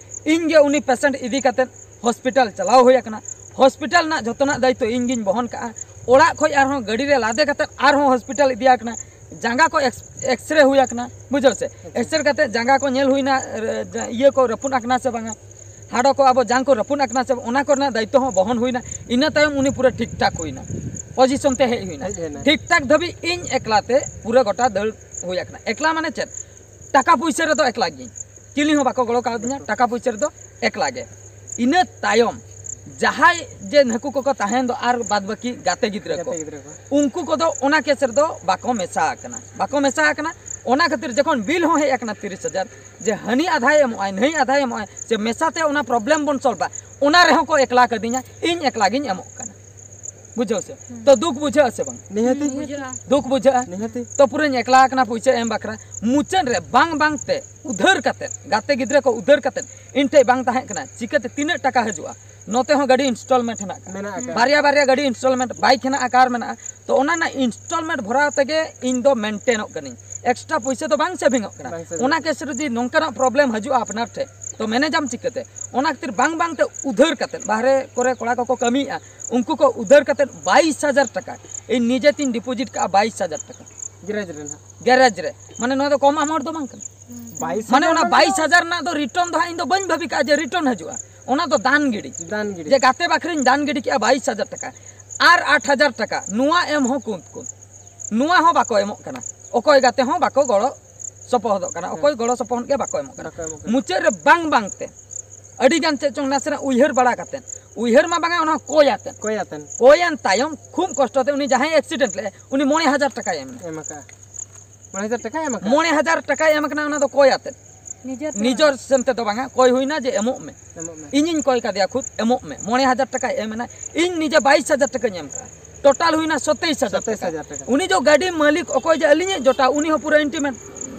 ᱤᱧ ᱜᱮ ᱩᱱᱤ ᱯᱮᱥᱮᱱᱴ ᱤᱫᱤ ᱠᱟᱛᱮᱫ ᱦᱚᱥᱯᱤᱴᱟᱞ ᱪᱟᱞᱟᱣ ᱦᱩᱭ ᱟᱠᱟᱱᱟ᱾ ᱦᱚᱥᱯᱤᱴᱟᱞ ᱨᱮᱱᱟᱜ ᱡᱚᱛᱚᱱᱟᱜ ᱫᱟᱭᱤᱛᱛᱚ ᱤᱧ ᱜᱤᱧ ᱵᱚᱦᱚᱱ ᱠᱟᱜᱼᱟ᱾ ᱚᱲᱟᱜ ᱠᱷᱚᱡ ᱟᱨᱦᱚᱸ ᱜᱟᱹᱰᱤ ᱨᱮ ᱞᱟᱫᱮ ᱠᱟᱛᱮᱫ ᱟᱨᱦᱚᱸ ᱦᱚᱥᱯᱤᱴᱟᱞ ᱤᱫᱤ ᱟᱠᱟᱱᱟ᱾ ᱡᱟᱸᱜᱟ ᱠᱚ ᱮᱠᱥ-, ᱮᱠᱥᱨᱮ ᱦᱩᱭ ᱟᱠᱟᱱᱟ, ᱵᱩᱡᱷᱟᱹᱣ ᱥᱮ? ᱮᱠᱥᱨᱮ ᱠᱟᱛᱮᱫ ᱡᱟᱸᱜᱟ ᱠᱚ ᱧᱮᱞ ᱦᱩᱭᱱᱟ, ᱨᱮ-, ᱡᱟ-, ᱤᱭᱟᱹ ᱠᱚ ᱨᱟᱹᱯᱩᱫ ᱟᱠᱟᱱᱟ ᱥᱮ ᱵᱟᱝᱟ, ᱦᱟᱰᱚ ᱠᱚ ᱟᱵᱚ ᱡᱟᱝ ᱠᱚ ᱨᱟᱹᱯᱩᱫ ᱟᱠᱟᱱᱟ ᱥᱮ ᱵᱟᱝ, ᱚᱱᱟ ᱠᱚᱨᱮᱱᱟᱜ ᱫᱟᱭᱤᱛᱛᱚ ᱦᱚᱸ ᱵᱚᱦᱚᱱ ᱦᱩᱭᱱᱟ᱾ ᱤᱱᱟᱹ ᱛᱟᱭᱚᱢ ᱩᱱᱤ ᱯᱩᱨᱟᱹ ᱴᱷᱤᱠ ᱴᱷᱟᱠ ᱦᱩᱭᱱᱟ, ᱯᱚᱡᱤᱥᱚᱱ ᱛᱮ ᱦᱮᱡ ᱦᱩᱭᱱᱟ᱾ ᱦᱮᱡ ᱦᱩᱭᱱᱟ᱾ ᱴᱷᱤᱠ ᱴᱷᱟᱠ ᱫᱷᱟᱹᱵᱤᱡ ᱤᱧ ᱮᱠᱞᱟ ᱛᱮ ᱯᱩᱨᱟᱹ ᱜᱚᱴᱟ ᱫᱟᱹᱲ ᱦᱩᱭ ᱟᱠᱟᱱᱟ᱾ ᱮᱠᱞᱟ ᱢᱟᱱᱮ ᱪᱮᱫ? ᱴᱟᱠᱟ ᱯᱩᱭᱥᱟᱹ ᱨᱮᱫᱚ ᱮᱠᱞᱟ ᱜᱤᱭᱟᱹᱧ, ᱪᱤᱞᱤ ᱦᱚᱸ ᱵᱟᱠᱚ ᱜᱚᱲᱚ ᱠᱟᱣᱫᱤᱧᱟ, ᱴᱟᱠᱟ ᱯᱩᱭᱥᱟᱹ ᱨᱮᱫᱚ ᱮᱠᱞᱟ ᱜᱮ᱾ ᱤᱱᱟᱹ ᱛᱟᱭᱚᱢ ᱡᱟᱦᱟᱸᱭ ᱡᱮ ᱱᱟᱹᱠᱩ ᱠᱚᱠᱚ ᱛᱟᱦᱮᱱ ᱫᱚ ᱟᱨ ᱵᱟᱫ ᱵᱟᱹᱠᱤ ᱜᱟᱛᱮ ᱜᱤᱫᱽᱨᱟᱹ ᱠᱚ, ᱜᱟᱛᱮ ᱜᱤᱫᱽᱨᱟᱹ ᱠᱚ᱾ ᱩᱱᱠᱩ ᱠᱚᱫᱚ ᱚᱱᱟ ᱠᱮᱥ ᱨᱮᱫᱚ ᱵᱟᱠᱚ ᱢᱮᱥᱟ ᱟᱠᱟᱱᱟ, ᱵᱟᱠᱚ ᱢᱮᱥᱟ ᱟᱠᱟᱱᱟ᱾ ᱚᱱᱟ ᱠᱷᱟᱹᱛᱤᱨ ᱡᱚᱠᱷᱚᱱ ᱵᱤᱞ ᱦᱚᱸ ᱦᱮᱡ ᱟᱠᱟᱱᱟ ᱛᱤᱨᱤᱥ ᱦᱟᱡᱟᱨ, ᱡᱮ ᱦᱟᱹᱱᱤ ᱟᱫᱷᱟᱭ ᱮᱢᱚᱜᱼᱟᱭ, ᱱᱟᱹᱭ ᱟᱫᱷᱟᱭ ᱮᱢᱚᱜᱼᱟᱭ, ᱡᱮ ᱢᱮᱥᱟᱛᱮ ᱚᱱᱟ ᱯᱨᱚᱵᱞᱮᱢ ᱵᱚᱱ ᱥᱚᱞᱵᱷᱟ, ᱚᱱᱟ ᱨᱮᱦᱚᱸ ᱠᱚ ᱮᱠᱞᱟ ᱠᱟᱹᱫᱤᱧᱟ, ᱤᱧ ᱮᱠᱞᱟ ᱜᱤᱧ ᱮᱢᱚᱜ ᱠᱟᱱᱟ᱾ ᱵᱩᱡᱷᱟᱹᱣ ᱥᱮ? ᱦᱩᱸ᱾ ᱛᱚ ᱫᱩᱠ ᱵᱩᱡᱷᱟᱹᱜᱼᱟ ᱥᱮ ᱵᱟᱝ? ᱱᱤᱦᱟᱹᱛᱤ᱾ ᱵᱩᱡᱷᱟᱹᱜᱼᱟ᱾ ᱫᱩᱠ ᱵᱩᱡᱷᱟᱹᱜᱼᱟ᱾ ᱱᱤᱦᱟᱹᱛᱤ᱾ ᱛᱚ ᱯᱩᱨᱟᱹᱧ ᱮᱠᱞᱟ ᱟᱠᱟᱱᱟ ᱯᱩᱭᱥᱟᱹ ᱮᱢ ᱵᱟᱠᱷᱨᱟ᱾ ᱢᱩᱪᱟᱹᱫ ᱨᱮ ᱵᱟᱝ ᱵᱟᱝ ᱛᱮ ᱩᱫᱷᱟᱹᱨ ᱠᱟᱛᱮᱫ, ᱜᱟᱛᱮ ᱜᱤᱫᱽᱨᱟᱹ ᱠᱚ ᱩᱫᱷᱟᱹᱨ ᱠᱟᱛᱮᱫ ᱤᱧ ᱴᱷᱮᱡ ᱵᱟᱝ ᱛᱟᱦᱮᱸ ᱠᱟᱱᱟ, ᱪᱤᱠᱟᱹᱛᱮ ᱛᱤᱱᱟᱹᱜ ᱴᱟᱠᱟ ᱦᱤᱡᱩᱜᱼᱟ? ᱱᱚᱛᱮ ᱦᱚᱸ ᱜᱟᱹᱰᱤ ᱤᱱᱥᱴᱚᱞᱢᱮᱱᱴ ᱦᱮᱱᱟᱜ ᱠᱟᱫᱟ᱾ ᱢᱮᱱᱟᱜ ᱟᱠᱟᱫᱟ᱾ ᱵᱟᱨᱭᱟ ᱵᱟᱨᱭᱟ ᱜᱟᱹᱰᱤ ᱤᱱᱥᱴᱚᱞᱢᱮᱱᱴ, ᱵᱟᱭᱤᱠ ᱦᱮᱱᱟᱜᱼᱟ, ᱠᱟᱨ ᱢᱮᱱᱟᱜᱼᱟ᱾ ᱛᱚ ᱚᱱᱟ ᱨᱮᱱᱟᱜ ᱤᱱᱥᱴᱚᱞᱢᱮᱱᱴ ᱵᱷᱚᱨᱟᱣ ᱛᱮᱜᱮ ᱤᱧ ᱫᱚ ᱢᱮᱱᱴᱮᱱᱚᱜ ᱠᱟᱹᱱᱟᱹᱧ᱾ ᱮᱠᱥᱴᱨᱟ ᱯᱩᱭᱥᱟᱹ ᱫᱚ ᱵᱟᱝ ᱥᱮᱵᱷᱤᱝᱚᱜ ᱠᱟᱱᱟ᱾ ᱵᱟᱝ ᱥᱮᱵᱷᱤᱝᱚᱜ ᱚᱱᱟ ᱠᱮᱥ ᱨᱮ ᱡᱩᱫᱤ ᱱᱚᱝᱠᱟᱱᱟᱜ ᱯᱨᱚᱵᱞᱮᱢ ᱦᱤᱡᱩᱜᱼᱟ ᱟᱯᱱᱟᱨ ᱴᱷᱮᱱ, ᱛᱚ ᱢᱮᱱᱮᱡᱟᱢ ᱪᱤᱠᱟᱹᱛᱮ? ᱚᱱᱟ ᱠᱷᱟᱹᱛᱤᱨ ᱵᱟᱝ ᱵᱟᱝ ᱛᱮ ᱩᱫᱷᱟᱹᱨ ᱠᱟᱛᱮᱫ, ᱵᱟᱦᱨᱮ ᱠᱚᱨᱮ ᱠᱚᱲᱟ ᱠᱚᱠᱚ ᱠᱟᱹᱢᱤᱭᱮᱫᱼᱟ, ᱩᱱᱠᱩ ᱠᱚ ᱩᱫᱷᱟᱹᱨ ᱠᱟᱛᱮᱫ ᱵᱟᱭᱤᱥ ᱦᱟᱡᱟᱨ ᱴᱟᱠᱟ ᱤᱧ ᱱᱤᱡᱮ ᱛᱤᱧ ᱰᱤᱯᱚᱡᱤᱴ ᱠᱟᱜᱼᱟ ᱵᱟᱭᱤᱥ ᱦᱟᱡᱟᱨ ᱴᱟᱠᱟ᱾ ᱜᱮᱨᱮᱡᱽ ᱨᱮ ᱱᱟᱦᱟᱜ᱾ ᱜᱮᱨᱮᱡᱽ ᱨᱮ᱾ ᱢᱟᱱᱮ ᱱᱚᱣᱟ ᱫᱚ ᱠᱚᱢ ᱟᱢᱟᱣᱩᱱᱴ ᱫᱚ ᱵᱟᱝ ᱠᱟᱱᱟ᱾ ᱵᱟᱭᱤᱥ ᱢᱟᱱᱮ ᱚᱱᱟ ᱦᱟᱡᱟᱨ ᱵᱟᱭᱤᱥ ᱦᱟᱡᱟᱨ ᱨᱮᱱᱟᱜ ᱫᱚ ᱨᱤᱴᱟᱨᱱ ᱫᱚ ᱦᱟᱸᱜ ᱤᱧ ᱫᱚ ᱵᱟᱹᱧ ᱵᱷᱟᱵᱤ ᱠᱟᱜᱼᱟ ᱡᱮ ᱨᱤᱴᱟᱨᱱ ᱦᱤᱡᱩᱜᱼᱟ᱾ ᱚᱱᱟ ᱫᱚ ᱫᱟᱱ ᱜᱤᱰᱤ᱾ ᱫᱟᱱ ᱜᱤᱰᱤ᱾ ᱡᱮ ᱜᱟᱛᱮ ᱵᱟᱠᱷᱨᱤᱧ ᱫᱟᱱ ᱜᱤᱰᱤ ᱠᱮᱜᱼᱟ ᱵᱟᱭᱤᱥ ᱦᱟᱡᱟᱨ ᱴᱟᱠᱟ᱾ ᱟᱨ ᱟᱴ ᱦᱟᱡᱟᱨ ᱴᱟᱠᱟ ᱱᱚᱣᱟ ᱮᱢ ᱦᱚᱸ ᱠᱩᱸᱛ ᱠᱩᱸᱛ᱾ ᱱᱚᱣᱟ ᱦᱚᱸ ᱵᱟᱠᱚ ᱮᱢᱚᱜ ᱠᱟᱱᱟ᱾ ᱚᱠᱚᱭ ᱜᱟᱛᱮ ᱦᱚᱸ ᱵᱟᱠᱚ ᱜᱚᱲᱚ ᱥᱚᱯᱚᱦᱚᱫᱚᱜ ᱠᱟᱱᱟ᱾ ᱦᱮᱸ᱾ ᱚᱠᱚᱭ ᱜᱚᱲᱚ ᱥᱚᱯᱚᱦᱚᱫ ᱜᱮ ᱵᱟᱠᱚ ᱮᱢᱚᱜ ᱠᱟᱱᱟ᱾ ᱵᱟᱠᱚ ᱮᱢᱚᱜ ᱠᱟᱱᱟ᱾ ᱢᱩᱪᱟᱹᱫ ᱨᱮ ᱵᱟᱝ ᱵᱟᱝ ᱛᱮ ᱟᱹᱰᱤ ᱜᱟᱱ ᱪᱮᱫ ᱪᱚᱝ ᱱᱟᱥᱮᱱᱟᱜ ᱩᱭᱦᱟᱹᱨ ᱵᱟᱲᱟ ᱠᱟᱛᱮᱫ, ᱩᱭᱦᱟᱹᱨ ᱢᱟ ᱵᱟᱝᱟ, ᱚᱱᱟ ᱦᱚᱸ ᱠᱚᱭ ᱟᱛᱮᱫ᱾ ᱠᱚᱭ ᱟᱛᱮᱫ᱾ ᱠᱚᱭᱮᱱ ᱛᱟᱭᱚᱢ ᱠᱷᱩᱵ ᱠᱚᱥᱴᱚ ᱛᱮ ᱩᱱᱤ ᱡᱟᱦᱟᱸᱭ ᱮᱠᱥᱤᱰᱮᱱᱴ ᱞᱮᱫᱼᱟ, ᱩᱱᱤ ᱢᱚᱬᱮ ᱦᱟᱡᱟᱨ ᱴᱟᱠᱟᱭ ᱮᱢ ᱮᱱᱟ᱾ ᱮᱢ ᱟᱠᱟᱫᱼᱟ᱾ ᱢᱚᱬᱮ ᱦᱟᱡᱟᱨ ᱴᱟᱠᱟᱭ ᱮᱢ ᱟᱠᱟᱫᱼᱟ᱾ ᱢᱚᱬᱮ ᱦᱟᱡᱟᱨ ᱴᱟᱠᱟᱭ ᱮᱢ ᱟᱠᱟᱱᱟ, ᱚᱱᱟ ᱫᱚ ᱠᱚᱭ ᱟᱛᱮᱫ᱾ ᱱᱤᱡᱮᱨ ᱛᱮ᱾ ᱱᱤᱡᱚᱨ ᱥᱮᱱ ᱛᱮᱫᱚ ᱵᱟᱝᱟ, ᱠᱚᱭ ᱦᱩᱭᱱᱟ ᱡᱮ ᱮᱢᱚᱜ ᱢᱮ᱾ ᱮᱢᱚᱜ ᱢᱮ᱾ ᱤᱧᱤᱧ ᱠᱚᱭ ᱠᱟᱫᱮᱭᱟ ᱠᱷᱩᱫ, ᱮᱢᱚᱜ ᱢᱮ᱾ ᱢᱚᱬᱮ ᱦᱟᱡᱟᱨ ᱴᱟᱠᱟᱭ ᱮᱢ ᱮᱱᱟ, ᱤᱧ ᱱᱤᱡᱮ ᱵᱟᱭᱤᱥ ᱦᱟᱡᱟᱨ ᱴᱟᱠᱟᱧ ᱮᱢ ᱠᱟᱜᱼᱟ᱾ ᱴᱳᱴᱟᱞ ᱦᱩᱭᱱᱟ ᱥᱚᱛᱮᱭᱤᱥ ᱦᱟᱡᱟᱨ ᱴᱟᱠᱟ᱾ ᱥᱚᱛᱮᱭᱤᱥ ᱦᱟᱡᱟᱨ ᱴᱟᱠᱟ᱾ ᱩᱱᱤ ᱡᱚ ᱜᱟᱹᱰᱤ ᱢᱟᱹᱞᱤᱠ ᱚᱠᱚᱭ ᱡᱮ ᱟᱹᱞᱤᱧᱤᱡ ᱡᱚᱴᱟᱣ, ᱩᱱᱤ ᱦᱚᱸ ᱯᱩᱨᱟᱹ ᱤᱱᱴᱤᱢᱮᱴ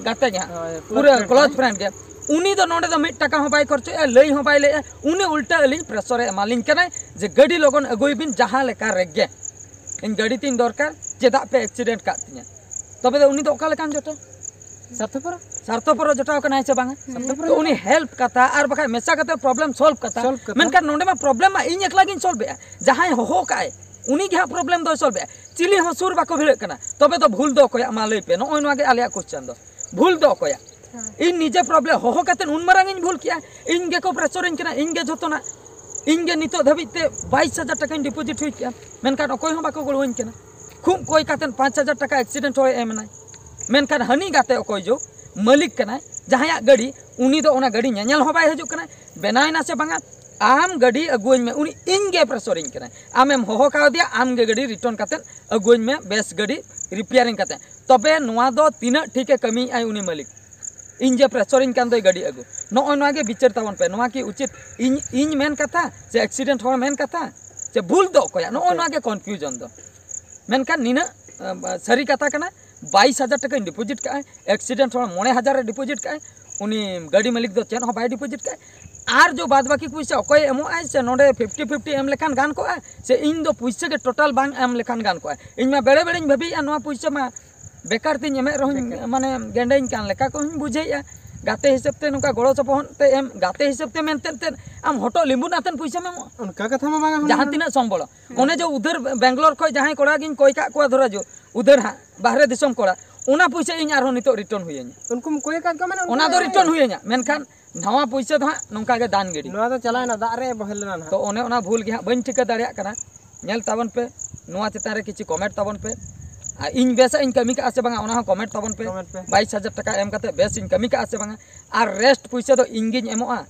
ᱜᱟᱛᱮ ᱜᱮ ᱦᱟᱸᱜ᱾ ᱦᱳᱭ, ᱯᱩᱨᱟᱹ ᱠᱞᱳᱡᱽ ᱠᱞᱳᱡᱽ ᱯᱷᱨᱮᱱᱰ᱾ ᱯᱷᱨᱮᱱᱰ ᱜᱮ᱾ ᱩᱱᱤ ᱫᱚ ᱱᱚᱰᱮ ᱫᱚ ᱢᱤᱫ ᱴᱟᱠᱟ ᱦᱚᱸ ᱵᱟᱭ ᱠᱷᱚᱨᱪᱚᱭᱮᱫᱼᱟ, ᱞᱟᱹᱭ ᱦᱚᱸ ᱵᱟᱭ ᱞᱟᱹᱭᱮᱫᱼᱟ᱾ ᱩᱱᱤ ᱩᱞᱴᱟᱹ ᱟᱹᱞᱤᱧ ᱯᱨᱮᱥᱚᱨᱮ ᱮᱢᱟᱞᱤᱧ ᱠᱟᱱᱟᱭ ᱡᱮ ᱜᱟᱹᱰᱤ ᱞᱚᱜᱚᱱ ᱟᱹᱜᱩᱭ ᱵᱤᱱ ᱡᱟᱦᱟᱸ ᱞᱮᱠᱟ ᱨᱮᱜᱮ᱾ ᱤᱧ ᱜᱟᱹᱰᱤ ᱛᱤᱧ ᱫᱚᱨᱠᱟᱨ, ᱪᱮᱫᱟᱜ ᱯᱮ ᱮᱠᱥᱤᱰᱮᱱᱴ ᱠᱟᱜ ᱛᱤᱧᱟ? ᱛᱚᱵᱮ ᱫᱚ ᱩᱱᱤ ᱫᱚ ᱚᱠᱟ ᱞᱮᱠᱟᱱ ᱡᱚᱴᱟᱣ? ᱥᱟᱨᱛᱷᱚᱯᱚᱨ᱾ ᱥᱟᱨᱛᱷᱚᱯᱚᱨᱚ ᱡᱚᱴᱟᱣ ᱠᱟᱱᱟᱭ ᱥᱮ ᱵᱟᱝᱟ? ᱥᱟᱨᱛᱷᱚᱯᱚᱨᱚ᱾ ᱛᱚ ᱩᱱᱤ ᱦᱮᱞᱯ ᱠᱟᱛᱷᱟ ᱟᱨ ᱵᱟᱠᱷᱟᱡ ᱢᱮᱥᱟ ᱠᱟᱛᱮ ᱯᱨᱚᱵᱞᱮᱢ ᱥᱚᱞᱵᱷ ᱠᱟᱛᱷᱟ᱾ ᱥᱚᱞᱵᱷ ᱠᱟᱛᱷᱟ᱾ ᱢᱮᱱᱠᱷᱟᱱ ᱱᱚᱰᱮ ᱢᱟ ᱯᱨᱚᱵᱞᱮᱢ ᱢᱟ ᱤᱧ ᱮᱠᱞᱟ ᱜᱤᱧ ᱥᱚᱞᱵᱷ ᱮᱜᱼᱟ᱾ ᱡᱟᱦᱟᱸᱭ ᱦᱚᱦᱚ ᱠᱟᱜᱼᱟᱭ, ᱩᱱᱤ ᱜᱮ ᱦᱟᱸᱜ ᱯᱨᱚᱵᱞᱮᱢ ᱫᱚᱭ ᱥᱚᱞᱵᱷ ᱮᱜᱼᱟ᱾ ᱪᱤᱞᱤ ᱦᱚᱸ ᱥᱩᱨ ᱵᱟᱠᱚ ᱵᱷᱤᱲᱟᱹᱜ ᱠᱟᱱᱟ᱾ ᱛᱚᱵᱮ ᱫᱚ ᱵᱷᱩᱞ ᱫᱚ ᱚᱠᱚᱭᱟᱜ? ᱢᱟ ᱞᱟᱹᱭ ᱯᱮ, ᱱᱚᱜᱼᱚᱭ ᱱᱚᱣᱟ ᱜᱮ ᱟᱞᱮᱭᱟᱜ ᱠᱚᱥᱪᱮᱱ ᱫᱚ᱾ ᱵᱷᱩᱞ ᱫᱚ ᱚᱠᱚᱭᱟᱜ? ᱦᱮᱸ᱾ ᱤᱧ ᱱᱤᱡᱮ ᱯᱨᱚᱵᱞᱮᱢ ᱦᱚᱦᱚ ᱠᱟᱛᱮ ᱩᱱ ᱢᱟᱨᱟᱝ ᱤᱧ ᱵᱷᱩᱞ ᱠᱮᱜᱼᱟ, ᱤᱧ ᱜᱮᱠᱚ ᱯᱨᱮᱥᱚᱨᱤᱧ ᱠᱟᱱᱟ, ᱤᱧ ᱜᱮ ᱡᱷᱚᱛᱚᱱᱟᱜ᱾ ᱤᱧ ᱜᱮ ᱱᱤᱛᱚᱜ ᱫᱷᱟᱹᱵᱤᱡ ᱛᱮ ᱵᱟᱭᱤᱥ ᱦᱟᱡᱟᱨ ᱴᱟᱠᱟᱧ ᱰᱤᱯᱚᱡᱤᱴ ᱦᱩᱭ ᱠᱮᱜᱼᱟ, ᱢᱮᱱᱠᱷᱟᱱ ᱚᱠᱚᱭ ᱦᱚᱸ ᱵᱟᱠᱚ ᱜᱚᱲᱚᱣᱟᱹᱧ ᱠᱟᱱᱟ᱾ ᱠᱷᱩᱵ ᱠᱚᱭ ᱠᱟᱛᱮ ᱯᱟᱸᱪ ᱦᱟᱡᱟᱨ ᱴᱟᱠᱟ ᱮᱠᱥᱤᱰᱮᱱᱴ ᱦᱚᱲᱮ ᱮᱢ ᱮᱱᱟᱭ, ᱢᱮᱱᱠᱷᱟᱱ ᱦᱟᱹᱱᱤ ᱜᱟᱛᱮ ᱚᱠᱚᱭ ᱡᱚ ᱢᱟᱹᱞᱤᱠ ᱠᱟᱱᱟᱭ, ᱡᱟᱦᱟᱸᱭᱟᱜ ᱜᱟᱹᱰᱤ, ᱩᱱᱤ ᱫᱚ ᱚᱱᱟ ᱜᱟᱹᱰᱤ ᱧᱮᱧᱮᱞ ᱦᱚᱸ ᱵᱟᱭ ᱦᱤᱡᱩᱜ ᱠᱟᱱᱟ, ᱵᱮᱱᱟᱣᱮᱱᱟ ᱥᱮ ᱵᱟᱝᱟ, ᱟᱢ ᱜᱟᱹᱰᱤ ᱟᱹᱜᱩᱣᱟᱹᱧ ᱢᱮ, ᱩᱱᱤ ᱤᱧ ᱜᱮ ᱯᱨᱮᱥᱚᱨᱤᱧ ᱠᱟᱱᱟᱭ᱾ ᱟᱢᱮᱢ ᱦᱚᱦᱚ ᱠᱟᱣᱫᱮᱭᱟ, ᱟᱢ ᱜᱮ ᱜᱟᱹᱰᱤ ᱨᱤᱴᱟᱨᱱ ᱠᱟᱛᱮ ᱟᱹᱜᱩᱣᱟᱹᱧ ᱢᱮ, ᱵᱮᱥ ᱜᱟᱹᱰᱤ ᱨᱤᱯᱮᱭᱟᱨᱤᱝ ᱠᱟᱛᱮ᱾ ᱛᱚᱵᱮ ᱱᱚᱣᱟ ᱫᱚ ᱛᱤᱱᱟᱹᱜ ᱴᱷᱤᱠᱮ ᱠᱟᱹᱢᱤᱭᱮᱫᱼᱟᱭ ᱩᱱᱤ ᱢᱟᱹᱞᱤᱠ? ᱤᱧ ᱡᱮ ᱯᱨᱮᱥᱚᱨᱤᱧ ᱠᱟᱱ ᱫᱚᱭ ᱜᱟᱹᱰᱤ ᱟᱹᱜᱩ, ᱱᱚᱜᱼᱚᱭ ᱱᱚᱣᱟ ᱜᱮ ᱵᱤᱪᱟᱹᱨ ᱛᱟᱵᱚᱱ ᱯᱮ᱾ ᱱᱚᱣᱟ ᱠᱤ ᱩᱪᱤᱛ? ᱤᱧ, ᱤᱧ ᱢᱮᱱ ᱠᱟᱛᱷᱟ ᱥᱮ ᱮᱠᱥᱤᱰᱮᱱᱴ ᱦᱚᱲ ᱢᱮᱱ ᱠᱟᱛᱷᱟ ᱥᱮ ᱵᱷᱩᱞ ᱫᱚ ᱚᱠᱚᱭᱟᱜ? ᱱᱚᱜᱼᱚᱭ ᱱᱚᱣᱟ ᱜᱮ ᱠᱚᱱᱯᱷᱤᱭᱩᱡᱚᱱ ᱫᱚ᱾ ᱢᱮᱱᱠᱷᱟᱱ ᱱᱤᱱᱟᱹᱜ, ᱟᱸ, ᱥᱟᱹᱨᱤ ᱠᱟᱛᱷᱟ ᱠᱟᱱᱟ, ᱵᱟᱭᱤᱥ ᱦᱟᱡᱟᱨ ᱴᱟᱠᱟᱧ ᱰᱤᱯᱚᱡᱤᱴ ᱠᱟᱜᱼᱟ, ᱮᱠᱥᱤᱰᱮᱱᱴ ᱦᱚᱲ ᱢᱚᱬᱮ ᱦᱟᱡᱟᱨ ᱮ ᱰᱤᱯᱚᱡᱤᱴ ᱠᱟᱜᱼᱟ, ᱩᱱᱤ ᱜᱟᱹᱰᱤ ᱢᱟᱹᱞᱤᱠ ᱫᱚ ᱪᱮᱫ ᱦᱚᱸ ᱵᱟᱭ ᱰᱤᱯᱚᱡᱤᱴ ᱠᱟᱜᱼᱟ᱾ ᱟᱨ ᱡᱚ ᱵᱟᱫ ᱵᱟᱹᱠᱤ ᱯᱩᱭᱥᱟᱹ ᱚᱠᱚᱭᱮ ᱮᱢᱚᱜᱼᱟᱭ, ᱥᱮ ᱱᱚᱰᱮ ᱯᱷᱤᱯᱴᱤ ᱯᱷᱤᱯᱴᱤ ᱮᱢ ᱞᱮᱠᱷᱟᱱ ᱜᱟᱱ ᱠᱚᱜᱼᱟ, ᱥᱮ ᱤᱧ ᱫᱚ ᱯᱩᱭᱥᱟᱹ ᱜᱮ ᱴᱳᱴᱟᱞ ᱵᱟᱝ ᱮᱢ ᱞᱮᱠᱷᱟᱱ ᱜᱟᱱ ᱠᱚᱜᱼᱟ? ᱤᱧ ᱢᱟ ᱵᱮᱲᱮ ᱵᱮᱲᱮᱧ ᱵᱷᱟᱹᱵᱤᱭᱮᱫᱼᱟ, ᱱᱚᱣᱟ ᱯᱩᱭᱥᱟᱹ ᱢᱟ ᱵᱮᱠᱟᱨ ᱛᱤᱧ ᱮᱢᱮᱫ ᱨᱮᱦᱚᱸᱧ, ᱵᱮᱠᱟᱨ᱾ ᱢᱟᱱᱮ ᱜᱮᱸᱰᱮᱧ ᱠᱟᱱ ᱞᱮᱠᱟ ᱠᱚ ᱦᱚᱸᱧ ᱵᱩᱡᱷᱟᱹᱣᱮᱫᱼᱟ᱾ ᱜᱟᱛᱮ ᱦᱤᱥᱟᱹᱵ ᱛᱮ ᱱᱚᱝᱠᱟ ᱜᱚᱲᱚ ᱥᱚᱯᱚᱦᱚᱫ ᱛᱮ ᱮᱢ, ᱜᱟᱛᱮ ᱦᱤᱥᱟᱹᱵ ᱛᱮ ᱢᱮᱱᱛᱮ ᱛᱮ ᱟᱢ ᱦᱚᱴᱚᱜ ᱞᱤᱸᱵᱩᱱ ᱟᱛᱮᱱ ᱯᱩᱭᱥᱟᱹᱢ ᱮᱢᱚᱜᱼᱟ? ᱚᱱᱠᱟ ᱠᱟᱛᱷᱟ ᱢᱟ ᱵᱟᱝᱟ ᱦᱩᱭ ᱡᱟᱦᱟᱸ ᱞᱮᱱᱟ᱾ ᱛᱤᱱᱟᱹᱜ ᱥᱚᱢᱵᱚᱲ᱾ ᱦᱩᱸ᱾ ᱚᱱᱮ ᱡᱮ ᱩᱫᱷᱟᱹᱨ ᱵᱮᱝᱜᱟᱞᱳᱨ ᱠᱷᱚᱱ ᱡᱟᱦᱟᱸᱭ ᱠᱚᱲᱟ ᱜᱤᱧ ᱠᱚᱭ ᱠᱟᱜ ᱠᱚᱣᱟ, ᱫᱷᱚᱨᱟ ᱡᱚ ᱩᱫᱷᱟᱹᱨ ᱦᱟᱸᱜ ᱵᱟᱦᱨᱮ ᱫᱤᱥᱚᱢ ᱠᱚᱲᱟ, ᱚᱱᱟ ᱯᱩᱭᱥᱟᱹ ᱤᱧ ᱟᱨᱦᱚᱸ ᱱᱤᱛᱚᱜ ᱨᱤᱴᱟᱨᱱ ᱦᱩᱭᱟᱹᱧᱟ᱾ ᱩᱱᱠᱩ ᱢᱟ ᱠᱚᱭ ᱟᱠᱟᱫ ᱠᱚᱣᱟ, ᱢᱟᱱᱮ ᱩᱱᱠᱩ ᱚᱱᱟ ᱫᱚ ᱢᱟ ᱨᱤᱴᱟᱨᱱ ᱦᱩᱭᱟᱹᱧᱟ, ᱢᱮᱱᱠᱷᱟᱱ ᱱᱟᱣᱟ ᱯᱩᱭᱥᱟᱹ ᱫᱚ ᱦᱟᱸᱜ ᱱᱚᱝᱠᱟ ᱜᱮ ᱫᱟᱱ ᱜᱤᱰᱤ᱾ ᱱᱚᱣᱟ ᱫᱚ ᱪᱟᱞᱟᱣᱮᱱᱟ, ᱫᱟᱜ ᱨᱮ ᱵᱚᱦᱮᱞ ᱞᱮᱱᱟ ᱱᱟᱦᱟᱜ᱾ ᱛᱚ ᱚᱱᱮ ᱚᱱᱟ ᱵᱷᱩᱞ ᱜᱮ ᱦᱟᱸᱜ ᱵᱟᱹᱧ ᱴᱷᱤᱠᱟᱹ ᱫᱟᱲᱮᱭᱟᱜ ᱠᱟᱱᱟ᱾ ᱧᱮᱞ ᱛᱟᱵᱚᱱ ᱯᱮ, ᱱᱚᱣᱟ ᱪᱮᱛᱟᱱ ᱨᱮ ᱠᱤᱪᱷᱩ ᱠᱚᱢᱮᱱᱴ ᱛᱟᱵᱚᱱ ᱯᱮ᱾ ᱟᱨ ᱤᱧ ᱵᱮᱥᱟᱜ ᱤᱧ ᱠᱟᱹᱢᱤ ᱠᱟᱜᱼᱟ ᱥᱮ ᱵᱟᱝᱟ, ᱚᱱᱟ ᱦᱚᱸ ᱠᱚᱢᱮᱱᱴ ᱛᱟᱵᱚᱱ ᱯᱮ᱾ ᱠᱚᱢᱮᱱᱴ ᱯᱮ᱾ ᱵᱟᱭᱤᱥ ᱦᱟᱡᱟᱨ ᱴᱟᱠᱟ ᱮᱢ ᱠᱟᱛᱮ ᱵᱮᱥ ᱤᱧ ᱠᱟᱹᱢᱤ ᱠᱟᱜᱼᱟ ᱥᱮ ᱵᱟᱝᱟ? ᱟᱨ ᱨᱮᱥᱴ ᱯᱩᱭᱥᱟᱹ ᱫᱚ ᱤᱧ ᱜᱤᱧ ᱮᱢᱚᱜᱼᱟ,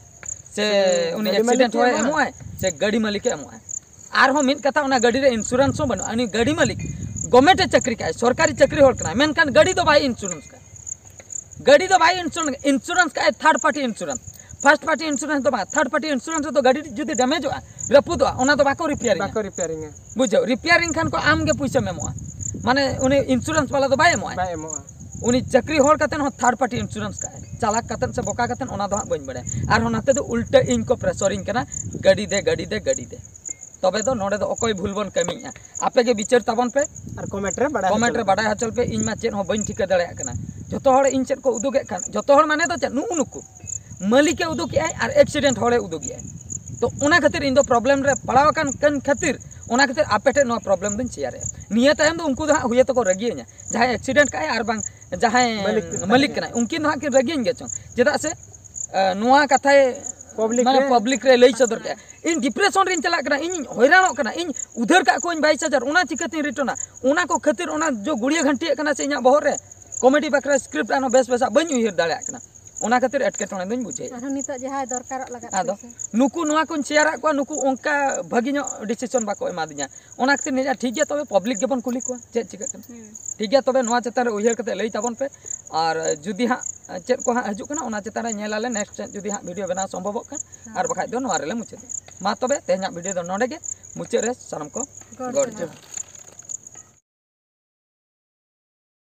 ᱥᱮ ᱥᱮ ᱩᱱᱤ ᱜᱟᱹᱰᱤ ᱢᱟᱹᱞᱤᱠ ᱮᱠᱥᱤᱰᱮᱱᱴ ᱜᱮ ᱦᱚᱲᱮ ᱮᱢᱚᱜᱼᱟ? ᱮᱢᱚᱜᱼᱟᱭ, ᱥᱮ ᱜᱟᱹᱰᱤ ᱢᱟᱹᱞᱤᱠᱮ ᱮᱢᱚᱜᱼᱟᱭ? ᱟᱨᱦᱚᱸ ᱢᱤᱫ ᱠᱟᱛᱷᱟ, ᱚᱱᱟ ᱜᱟᱹᱰᱤ ᱨᱮ ᱤᱱᱥᱩᱨᱮᱱᱥ ᱦᱚᱸ ᱵᱟᱹᱱᱩᱜᱼᱟ᱾ ᱩᱱᱤ ᱜᱟᱹᱰᱤ ᱢᱟᱹᱞᱤᱠ ᱜᱚᱵᱷᱢᱮᱱᱴ ᱮ ᱪᱟᱹᱠᱨᱤ ᱠᱟᱜᱼᱟᱭ, ᱥᱚᱨᱠᱟᱨᱤ ᱪᱟᱹᱠᱨᱤ ᱦᱚᱲ ᱠᱟᱱᱟᱭ, ᱢᱮᱱᱠᱷᱟᱱ ᱜᱟᱹᱰᱤ ᱫᱚ ᱵᱟᱭ ᱤᱱᱥᱩᱨᱮᱱᱥ ᱠᱟᱜᱼᱟᱭ᱾ ᱜᱟᱹᱰᱤ ᱫᱚ ᱵᱟᱭ ᱤᱱᱥᱩᱨᱮᱱᱥ, ᱤᱱᱥᱩᱨᱮᱱᱥ ᱠᱟᱜᱼᱟᱭ third party insurance. First party insurance ᱫᱚ ᱵᱟᱝ, ᱛᱷᱟᱨᱰ ᱯᱟᱨᱴᱤ ᱤᱱᱥᱩᱨᱮᱱᱥ ᱨᱮᱫᱚ ᱜᱟᱹᱰᱤ ᱡᱩᱫᱤ ᱰᱮᱢᱮᱡᱚᱜᱼᱟ, ᱨᱟᱹᱯᱩᱫᱚᱜᱼᱟ, ᱚᱱᱟ ᱫᱚ ᱵᱟᱠᱚ ᱨᱤᱯᱮᱭᱟᱨᱤᱝᱟ᱾ ᱵᱟᱠᱚ ᱨᱤᱯᱮᱭᱟᱨᱤᱝᱟ᱾ ᱵᱩᱡᱷᱟᱹᱣ, ᱨᱤᱯᱮᱭᱟᱨᱤᱝ ᱠᱷᱟᱱ ᱠᱚ ᱟᱢ ᱜᱮ ᱯᱩᱭᱥᱟᱹᱢ ᱮᱢᱚᱜᱼᱟ, ᱢᱟᱱᱮ ᱩᱱᱤ ᱤᱱᱥᱩᱨᱮᱱᱥ ᱵᱟᱞᱟ ᱫᱚ ᱵᱟᱭ ᱮᱢᱚᱜᱼᱟ᱾ ᱵᱟᱭ ᱮᱢᱚᱜᱼᱟ᱾ ᱩᱱᱤ ᱪᱟᱹᱠᱨᱤ ᱦᱚᱲ ᱠᱟᱛᱮ ᱦᱚᱸ ᱛᱷᱟᱨᱰ ᱯᱟᱨᱴᱤ ᱤᱱᱥᱩᱨᱮᱱᱥ ᱠᱟᱜᱼᱟᱭ, ᱪᱟᱞᱟᱠ ᱠᱟᱛᱮ ᱥᱮ ᱵᱚᱠᱟ ᱠᱟᱛᱮ, ᱚᱱᱟ ᱫᱚ ᱦᱟᱸᱜ ᱵᱟᱹᱧ ᱵᱟᱲᱟᱭᱟ᱾ ᱟᱨᱦᱚᱸ ᱱᱟᱛᱮ ᱫᱚ ᱩᱞᱴᱟᱹ ᱤᱧ ᱠᱚ ᱯᱨᱮᱥᱚᱨᱤᱧ ᱠᱟᱱᱟ, "ᱜᱟᱹᱰᱤ ᱫᱮ, ᱜᱟᱹᱰᱤ ᱫᱮ, ᱜᱟᱹᱰᱤ ᱫᱮ᱾" ᱛᱚᱵᱮ ᱫᱚ ᱱᱚᱰᱮ ᱫᱚ ᱚᱠᱚᱭ ᱵᱷᱩᱞ ᱵᱚᱱ ᱠᱟᱹᱢᱤᱭᱮᱫᱼᱟ? ᱟᱯᱮ ᱜᱮ ᱵᱤᱪᱟᱹᱨ ᱛᱟᱵᱚᱱ ᱯᱮ᱾ ᱟᱨ ᱠᱚᱢᱮᱱᱴ ᱨᱮ ᱵᱟᱰᱟᱭ ᱠᱚᱢᱮᱱᱴ ᱦᱚᱪᱚ ᱨᱮ ᱞᱮᱯᱮ᱾ ᱵᱟᱰᱟᱭ ᱦᱚᱪᱚ ᱞᱮᱯᱮ, ᱤᱧ ᱢᱟ ᱪᱮᱫ ᱦᱚᱸ ᱵᱟᱹᱧ ᱴᱷᱤᱠᱟᱹ ᱫᱟᱲᱮᱭᱟᱜ ᱠᱟᱱᱟ᱾ ᱡᱚᱛᱚ ᱦᱚᱲ ᱤᱧ ᱪᱮᱫ ᱠᱚ ᱩᱫᱩᱜᱮᱫ ᱠᱟᱱ, ᱡᱚᱛᱚ ᱦᱚᱲ ᱢᱟᱱᱮ ᱫᱚ ᱪᱮᱫ? ᱱᱩᱜᱼᱩ ᱱᱩᱠᱩ ᱢᱟᱹᱞᱤᱠᱮ ᱩᱫᱩᱜ ᱠᱮᱜᱼᱟᱭ ᱟᱨ ᱮᱠᱥᱤᱰᱮᱱᱴ ᱦᱚᱲᱮ ᱩᱫᱩᱜᱮᱜᱼᱟᱭ᱾ ᱛᱚ ᱚᱱᱟ ᱠᱷᱟᱹᱛᱤᱨ ᱤᱧ ᱫᱚ ᱯᱨᱚᱵᱞᱮᱢ ᱨᱮ ᱯᱟᱲᱟᱣ ᱟᱠᱟᱱ ᱠᱟᱱ ᱠᱷᱟᱹᱛᱤᱨ, ᱚᱱᱟ ᱠᱷᱟᱹᱛᱤᱨ ᱟᱯᱮ ᱴᱷᱮᱱ ᱱᱚᱣᱟ ᱯᱨᱚᱵᱞᱮᱢ ᱫᱚᱧ ᱥᱮᱭᱟᱨᱮᱜᱼᱟ᱾ ᱱᱤᱭᱟᱹ ᱛᱟᱭᱚᱢ ᱫᱚ ᱩᱱᱠᱩ ᱫᱚ ᱦᱟᱸᱜ ᱦᱩᱭ ᱛᱟᱠᱚ ᱨᱟᱹᱜᱤᱭᱟᱹᱧᱟ, ᱡᱟᱦᱟᱸᱭ ᱮᱠᱥᱤᱰᱮᱱᱴ ᱠᱟᱜᱼᱟᱭ ᱟᱨ ᱵᱟᱝ ᱡᱟᱦᱟᱸᱭ ᱢᱟᱹᱞᱤᱠ ᱠᱟᱱᱟᱭ᱾ ᱢᱟᱹᱞᱤᱠ ᱠᱟᱱᱟᱭ, ᱩᱱᱠᱤᱱ ᱫᱚ ᱦᱟᱸᱜ ᱠᱤᱱ ᱨᱟᱹᱜᱤᱭᱟᱹᱧ ᱜᱮ ᱪᱚᱝ, ᱪᱮᱫᱟᱜ ᱥᱮ ᱮ, ᱱᱚᱣᱟ ᱠᱟᱛᱷᱟᱭ ᱯᱟᱵᱽᱞᱤᱠ ᱢᱟᱱᱮ ᱨᱮ᱾ ᱯᱟᱵᱽᱞᱤᱠ ᱨᱮ ᱞᱟᱹᱭ ᱥᱚᱫᱚᱨ ᱠᱮᱜᱼᱟ᱾ ᱤᱧ ᱰᱤᱯᱨᱮᱥᱚᱱ ᱨᱤᱧ ᱪᱟᱞᱟᱜ ᱠᱟᱱᱟ, ᱤᱧ ᱦᱚᱭᱨᱟᱱᱚᱜ ᱠᱟᱱᱟ, ᱤᱧ ᱩᱫᱷᱟᱹᱨ ᱠᱟᱜ ᱠᱚᱣᱟᱧ ᱵᱟᱭᱤᱥ ᱦᱟᱡᱟᱨ, ᱚᱱᱟ ᱪᱤᱠᱟᱹᱛᱤᱧ ᱨᱤᱴᱟᱨᱱᱟ? ᱚᱱᱟ ᱠᱚ ᱠᱷᱟᱹᱛᱤᱨ ᱚᱱᱟ ᱡᱚ ᱜᱩᱲᱤᱭᱟᱹ ᱜᱷᱟᱱᱴᱤᱭᱟᱹᱜ ᱠᱟᱱᱟ ᱥᱮ ᱤᱧᱟᱹᱜ ᱵᱚᱦᱚᱜ ᱨᱮ ᱠᱚᱢᱮᱰᱤ ᱵᱟᱠᱷᱨᱟ ᱥᱠᱨᱤᱯᱴ ᱟᱨᱦᱚᱸ ᱵᱮᱥ ᱵᱮᱥᱟᱜ ᱵᱟᱹᱧ ᱩᱭᱦᱟᱹᱨ ᱫᱟᱲᱮᱭᱟᱜ ᱠᱟᱱᱟ᱾ ᱚᱱᱟ ᱠᱷᱟᱹᱛᱤᱨ ᱮᱴᱠᱮᱴᱚᱬᱮ ᱫᱚᱧ ᱵᱩᱡᱷᱟᱹᱣᱮᱫᱼᱟ᱾ ᱟᱨᱦᱚᱸ ᱱᱤᱛᱚᱜ ᱡᱟᱦᱟᱸᱭ ᱫᱚᱨᱠᱟᱨᱚᱜ ᱞᱟᱜᱟᱫ ᱟᱫᱚ ᱯᱩᱭᱥᱟᱹ᱾ ᱱᱩᱠᱩ ᱱᱚᱣᱟ ᱠᱚᱧ ᱥᱮᱭᱟᱨᱟᱜ ᱠᱚᱣᱟ, ᱱᱩᱠᱩ ᱚᱱᱠᱟ ᱵᱷᱟᱹᱜᱤ ᱧᱚᱜ ᱰᱤᱥᱤᱥᱚᱱ ᱵᱟᱠᱚ ᱮᱢᱟᱫᱤᱧᱟ᱾ ᱚᱱᱟ ᱠᱷᱟᱹᱛᱤᱨ ᱱᱤᱭᱟᱹ ᱴᱷᱤᱠ ᱜᱮᱭᱟ, ᱛᱚᱵᱮ ᱯᱟᱵᱽᱞᱤᱠ ᱜᱮᱵᱚᱱ ᱠᱩᱞᱤ ᱠᱚᱣᱟ ᱪᱮᱫ ᱪᱤᱠᱟᱹᱜ ᱠᱟᱱᱟ᱾ ᱦᱩᱸ᱾ ᱴᱷᱤᱠ ᱜᱮᱭᱟ, ᱛᱚᱵᱮ ᱱᱚᱣᱟ ᱪᱮᱛᱟᱱ ᱨᱮ ᱩᱭᱦᱟᱹᱨ ᱠᱟᱛᱮ ᱞᱟᱹᱭ ᱛᱟᱵᱚᱱ ᱯᱮ᱾ ᱟᱨ ᱡᱩᱫᱤ ᱦᱟᱸᱜ ᱪᱮᱫ ᱠᱚ ᱦᱟᱸᱜ ᱦᱤᱡᱩᱜ ᱠᱟᱱᱟ, ᱚᱱᱟ ᱪᱮᱛᱟᱱ ᱨᱮ ᱧᱮᱞ ᱟᱞᱮ ᱱᱮᱠᱥᱴ ᱡᱩᱫᱤ ᱦᱟᱸᱜ ᱵᱷᱤᱰᱤᱭᱳ ᱵᱮᱱᱟᱣ ᱥᱚᱢᱵᱷᱚᱵᱚᱜ ᱠᱷᱟᱱ᱾ ᱦᱮᱸ᱾ ᱟᱨ ᱵᱟᱠᱷᱟᱡ ᱫᱚ ᱱᱚᱣᱟ ᱨᱮᱞᱮ ᱢᱩᱪᱟᱹᱫᱟ᱾ ᱢᱟ ᱛᱚᱵᱮ ᱛᱮᱦᱮᱧᱟᱜ ᱵᱷᱤᱰᱤᱭᱳ ᱫᱚ ᱱᱚᱰᱮ ᱜᱮ ᱢᱩᱪᱟᱹᱫ ᱨᱮ ᱥᱟᱱᱟᱢ ᱠᱚ ᱜᱚᱰ ᱜᱚᱰ ᱡᱚᱦᱟᱨ᱾ ᱡᱚᱦᱟᱨ᱾